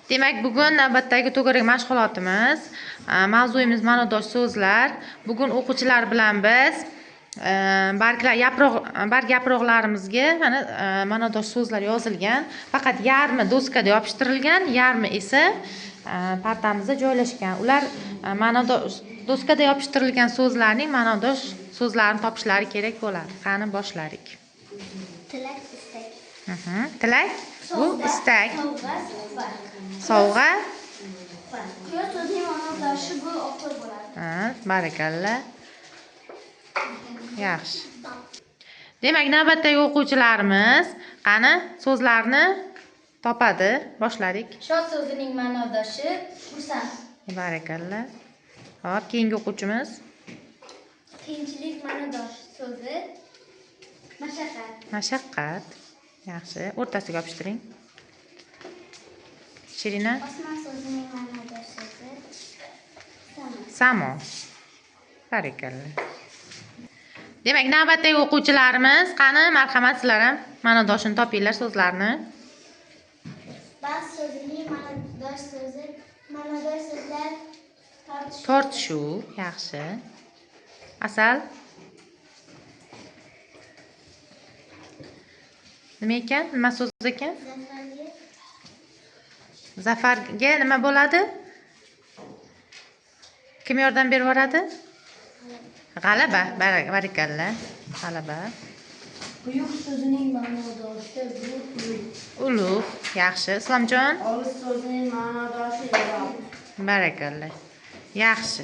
Demak, bugun navbatdagi to'garak mashg'ulotimiz. Mavzuyimiz ma'nodosh so'zlar. Bugun o'quvchilar bilan biz barglar, yaproq, barg yaproqlarimizga mana ma'nodosh so'zlar yozilgan. Faqat yarmi doskada yopishtirilgan, yarmi esa partamizda joylashgan. Ular ma'nodosh doskada yopishtirilgan so'zlarning ma'nodosh so'zlarini topishlari kerak bo'ladi. Qani, boshladik. Tilak, istak. Tilak bu istak. Sovg'a, suhbat. Sovg'a. Suhbat. Quyosh so'zining ma'nodoshi bu oftob bo'ladi. Ha, barakalla. Yaxshi. Demak, navbatdagi o'quvchilarimiz qani so'zlarni topadi. Boshladik. Shod so'zining ma'nodoshi xursand. Barakalla. Hop, keyingi o'quvchimiz. Qiyinchilik ma'nodosh so'zi mashaqqat. Mashaqqat. Yaxshi, o'rtasiga yopishtiring. Shirina. Osmon so'zining ma'nodosh so'zi samo. Samo. Barakalla. Demak, navbatdagi o'quvchilarimiz, qani, marhamat, sizlar ham ma'nodoshini topinglar so'zlarni. Bahs so'zining ma'nodosh so'zi, ma'nodosh so'zlar tortishuv. Tortishuv, yaxshi. Asal. Nima ekan? Nima so'z ekan? Zafarga. Zafarga nima bo'ladi? Kim yordam berib yuboradi? G'alaba. Barakalla. G'alaba. Buyuk so'zining ma'nodoshi bu ulug'. Ulug', yaxshi. Islomjon? Olis so'zining ma'nodoshi yiroq. Barakalla. Yaxshi.